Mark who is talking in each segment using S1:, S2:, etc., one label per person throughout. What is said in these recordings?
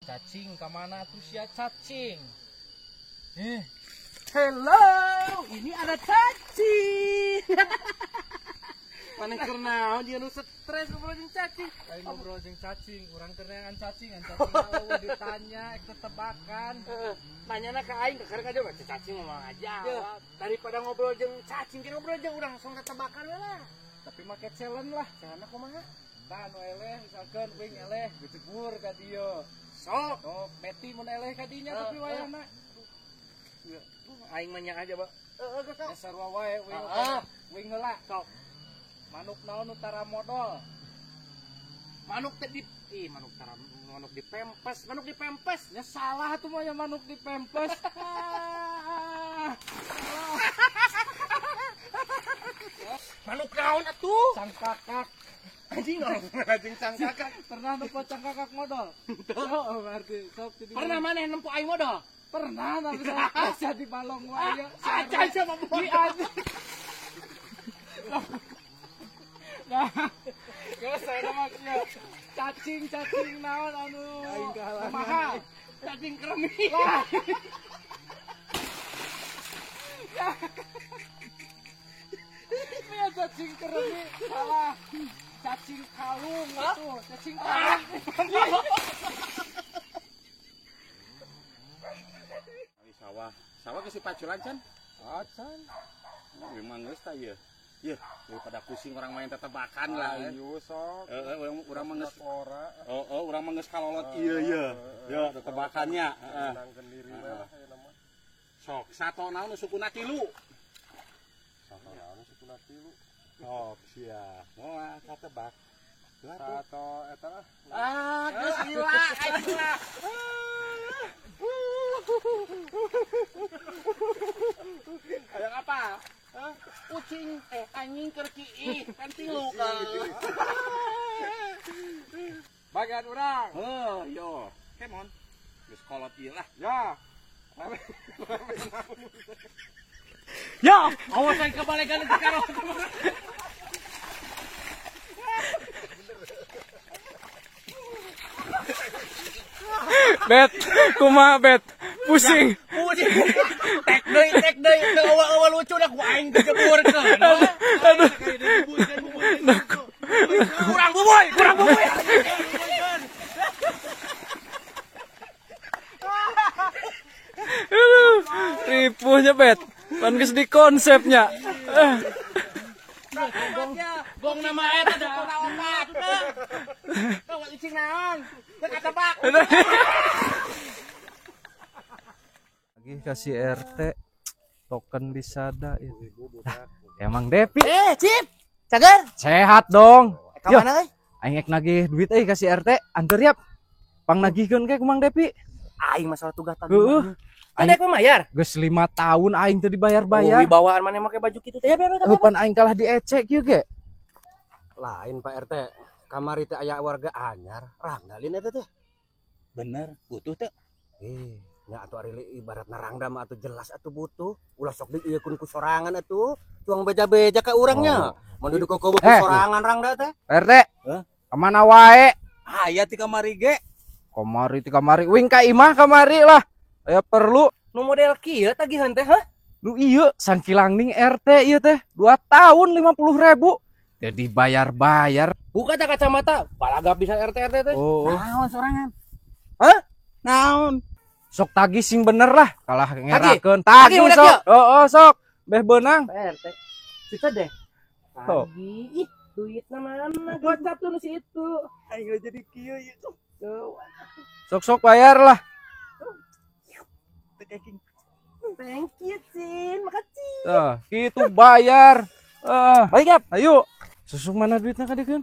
S1: Cacing kemana tuh sia cacing?
S2: Hello, ini ada cacing. Mana kernaon dia nu stres ngobrol jeung cacing.
S1: Lain ngobrol jeung cacing, urang keur neangan cacing, cacing eueuh ditanya ek tetebakan.
S2: Heeh, nanyana ka aing keur ngajawab cacing ngomong aja. Daripada ngobrol jeung cacing, kita ngobrol jeung urang langsung tetebakan we lah.
S1: Tapi make challenge lah.
S2: Challenge kumaha?
S1: Tah nu eleh misalkan wing eleh gejebur ka dieu.
S2: Sok,
S1: sok beti mun eleh ka dinya tapi wayahna.
S2: Aing mah nya aja, Pak. Heeh, geus sok.
S1: Sarua wae wing. Wing heula.
S2: Sok.
S1: Manuk naon nu tara modol?
S2: Manuk teh di manuk tara manuk di pempes, manuk di pempes.
S1: Ya salah tuh mah ya manuk di pempes.
S2: Manuk naon atuh?
S1: Cangkakak.
S2: Anjing anjing cangkakak.
S1: Pernah nempo cangkakak modol? Oh, berarti sok jadi.
S2: Pernah maneh nempo aing modol?
S1: Pernah, tapi saya di balong wae.
S2: Acan sama modol.
S1: Nah, geus saya mah cacing-cacing naon anu mahal.
S2: Cacing kremi.
S1: Ya cacing kremi salah. Cacing kalung itu, cacing kalung.
S3: Sawah, sawah geus dipaculan can?
S1: Acan.
S3: Memang geus tah ieu. Yeuh, daripada pusing orang main tetebakan lah.
S4: Ayo sok.
S3: Heeh, urang mah geus
S4: ora.
S3: Heeh, urang mah geus kalolot ieu ieu. Yo, tetebakannya. Heeh.
S4: Menangkeun diri we lah ayeuna mah.
S3: Sok, sato naon nu sukuna tilu?
S4: Sato naon nu sukuna tilu?
S3: Sok sia. Moal katebak.
S4: Sato eta lah.
S3: Ah, geus gila aing lah.
S2: Hayang apa? Kucing, anjing kerki, kan tilu kan.
S1: Bagian urang.
S3: Heuh, yo. Kemon. Geus kolot ieu lah.
S1: Ya.
S2: Ya, awas aing kebalikan ke karot.
S1: Bet, kumaha bet? Pusing.
S2: Pusing. Tek deui, teu awal-awal lucu dah ku aing dijeburkeun.
S1: Aduh.
S2: Kurang bubuy, kurang bubuy.
S1: Aduh, ripuhnya bet. Pan geus di konsepnya.
S2: Gong nama eta da kota opat. Teu cicing naon? Teu katebak.
S1: Lagi kasih RT token bisada itu. Nah, emang Depi.
S2: Cip. Cager.
S1: Sehat dong.
S2: Ka mana euy?
S1: Aing ek nagih duit euy ka si RT, anteur yap. Pangnagihkeun ke ku Mang Depi.
S2: Aing masalah tugas tadi.
S1: Heeh.
S2: Aing mah mayar.
S1: Geus 5 tahun aing teu dibayar-bayar.
S2: Oh, wibawaan maneh make baju kitu teh. Ya,
S1: pan aing kalah diecek kieu ge.
S5: Lain Pak RT, kamari teh aya warga anyar, rangdalin eta teh.
S3: Bener, butuh teh.
S5: Nya atuh ari ibaratna rangda mah atuh jelas atuh butuh. Ulah sok diieukeun ku sorangan atuh. Cuang beja-beja ka urangnya. Mun duduk ku sorangan rangda teh.
S1: RT.
S3: Hah?
S1: Kamana wae?
S3: Aya ti kamari ge.
S1: Kamari ti kamari wing ka imah kamari lah. Aya perlu
S2: nu model kieu tagihan teh, hah?
S1: Nu ieu sangkilangning RT ieu teh 2 tahun 50.000. Jadi bayar-bayar.
S2: Buka teh kacamata, balagap bisa RT RT teh.
S1: Oh.
S3: Naon sorangan?
S1: Hah?
S3: Naon?
S1: Sok tagih sing bener lah, kalah ngerakeun. Tagih sok. Heeh, sok. Beh beunang.
S2: Pak RT. Cita deh. Tagih. Ih, duitna mana? Gocap tuh nu si itu.
S3: Aing jadi kieu ieu.
S1: Sok-sok bayar lah.
S2: Thank you, Cin. Makasih.
S1: Tuh, gitu bayar.
S2: Balik, Gap.
S1: Ayo. Susuk mana duitnya ka dikeun?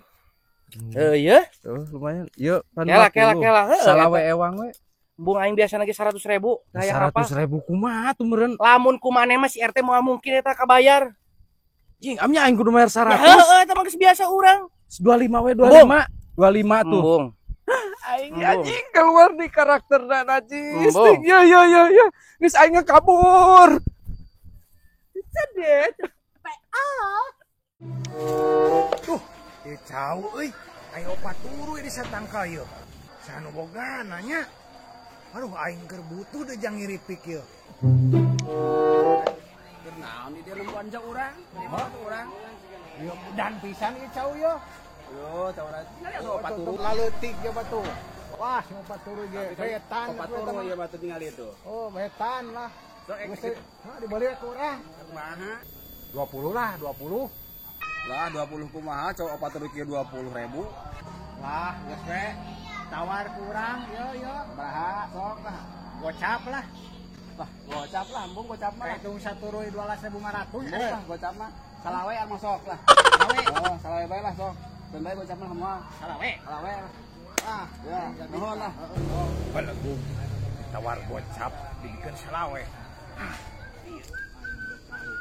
S2: Iya.
S1: Tuh, lumayan. Yuk, pan
S2: kela kela.
S1: Salawe ewang we.
S2: Bung aing biasa lagi 100.000. Kayak apa?
S1: 100.000 kumaha tuh meureun?
S2: Lamun kumaneh mah si RT moal mungkin eta kabayar.
S1: Jing, amnya aing kudu bayar 100.
S2: Heeh, eta mah geus biasa urang.
S1: 25 we, 25. 25 tuh.
S2: Bung.
S1: Aing anjing keluar di karakter dan najis.
S2: Ya
S1: ya ya ya. Geus aing kabur.
S2: Sedih. PA.
S6: Tuh, jauh euy. Ayo opat turu di satangkal ieu. Sanu boga nanya. Aduh aing keur butuh deh jang ngiripik ieu.
S2: Keur naon di dia nempuan jauh urang? Urang.
S6: Ieu dan pisan ieu cau ieu.
S2: Yo, cau urang. Opat turu.
S6: Laleutik ge batu. Wah, opat turu ge. Betan.
S2: Opat turu ieu mah tinggal itu.
S6: Oh, betan lah. Geus dibeli ku urang.
S2: Kumaha?
S6: 20 lah, 20.
S2: Lah 20 kumaha cau opat turu kieu 20.000.
S6: Lah, geus we. Tawar kurang, yo yo.
S2: Baraha sok lah.
S6: Gocap lah.
S2: Lah, gocap lah, embung gocap mah.
S6: Hitung satu rui 12.500.
S2: Lah, gocap mah. Salawe mah sok lah. Salawe. Oh, salawe bae lah sok. Ben bae gocap mah semua.
S6: Salawe.
S2: Salawe. Ah, ya, nuhun lah.
S6: Belegung ditawar gocap dibikin salawe.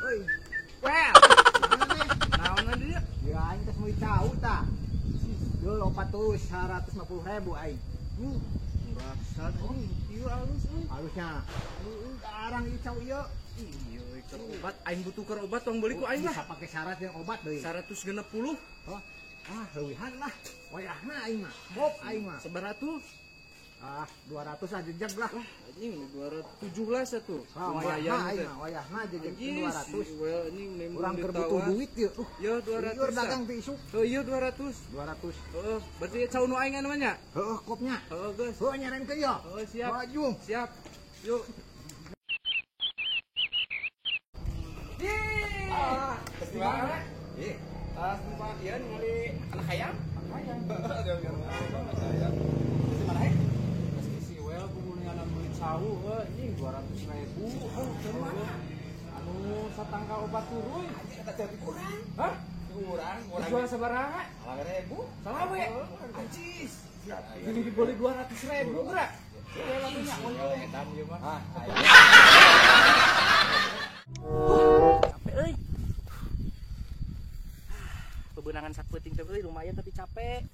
S6: Euy. Well.
S2: Naon dia?
S6: Ya aing geus meuli cau tah. Yo opat tuh 150.000 aing.
S2: Bangsat anjing, ieu alus euy.
S6: Halusnya. Arang ieu cau ieu.
S2: Iya, keur obat aing butuh keur obat tong beuli ku aing lah.
S6: Bisa pake syarat yang obat deui.
S2: 160.
S6: Hah? Ah, leuwihan lah. Wayahna aing mah. Bop aing mah.
S2: Sabaraha tuh?
S6: Ah, 200 ah jejeg lah.
S2: Wah, anjing 217 atuh.
S6: Ah, wayahna aing mah, wayahna jejeg 200.
S2: Well, anjing
S6: Urang keur butuh duit ieu.
S2: Yo 200.
S6: Ieu dagang ti isuk.
S2: Oh, iya 200.
S6: 200.
S2: Heeh, berarti cau nu aing anu nya?
S6: Heeh, kopnya.
S2: Heeh, geus.
S6: Heuh nyerenkeun ieu.
S2: Heeh, siap.
S6: Maju.
S2: Siap. Yuk. Ah, gimana? Ih, tas tempat ieu ningali anak hayam. Anak hayam. Anak hayam. Di mana he? Si Well kudu meuli cau heuh anjing 200.000. Heuh, kumaha? Anu satangkal obat turuy. Anjing eta teh urang. Hah? Urang, urang. Jual sabaraha? 20.000. Salawe. Anjis. Ini dibeli 200.000 geura. Edan ieu mah. Ah,
S7: capek euy. Bebenangan sapeting teh euy lumayan tapi capek.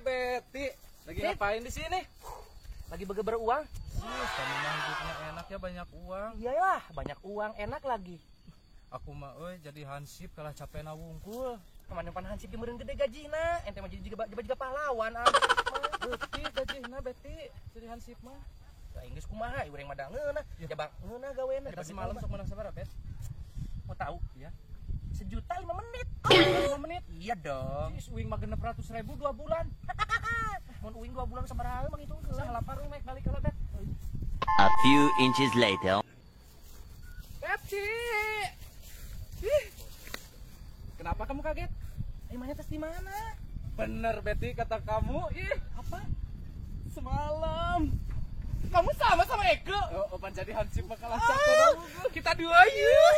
S1: Betty, lagi ngapain di sini?
S7: Lagi begeber uang.
S1: Kamu mah hidupnya enak ya, banyak uang.
S7: Iyalah, banyak uang enak lagi.
S1: Aku mah euy jadi hansip kalah capek na wungkul.
S7: Kemarin pan hansip di meureun gede gajina, ente mah jadi juga pahlawan ah.
S1: Betty gajina Betty jadi hansip mah.
S7: Ya geus kumaha urang mah da ngeunah, jabang ngeunah gawena.
S1: Eta semalam sok menang sabaraha, Bet?
S7: Mau tahu?
S1: Iya.
S7: 1 juta 5 menit.
S1: 5 menit?
S7: Iya dong.
S1: Sis uing mah 600.000 2 bulan.
S7: Mun uing 2 bulan sabaraha mah ngitungkeun.
S1: Sah lapar mek balik heula, Bet.
S8: A few inches later.
S1: Betty. Ih. Kenapa kamu kaget?
S7: Emangnya tes di mana?
S1: Bener Betty kata kamu. Ih,
S7: apa?
S1: Semalam. Kamu sama sama Eko. Oh, pan jadi hansip mah kalah capek. Kita dua yuk.